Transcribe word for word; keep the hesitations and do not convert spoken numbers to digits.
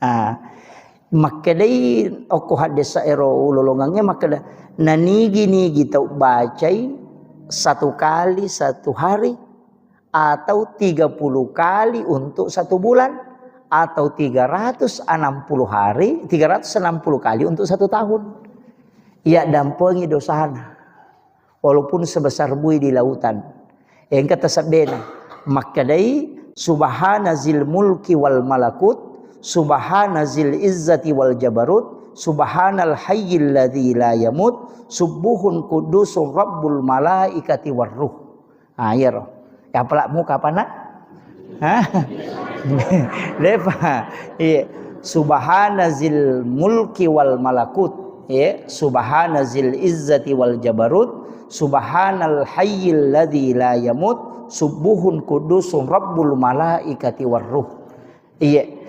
Ah, makkedai okko haddesa ero ulolongangnge makkeda, nanigi-nigi tau bacai satu kali satu hari atau tiga puluh kali untuk satu bulan atau tiga ratus enam puluh hari, tiga ratus enam puluh kali untuk satu tahun. Iya dampengi dosana. Walaupun sebesar bui di lautan. Engka tasebbena. Makkedai, "Subhana zil mulki wal malakut, subhana zil izzati wal jabarut, subhanal hayyil ladzi la yamut, subbuhun qudusun rabbul malaikati war ruh." Ah, iyaro. Ya, apala muka apa, Nak? Hah? Lepa. Iya. Subhana zil mulki wal malakut. Iya. Subhana zil izzati wal jabarut. Subhanal hayyil ladzi la yamut. Subbuhun qudusun rabbul malaikati war ruh. Iya.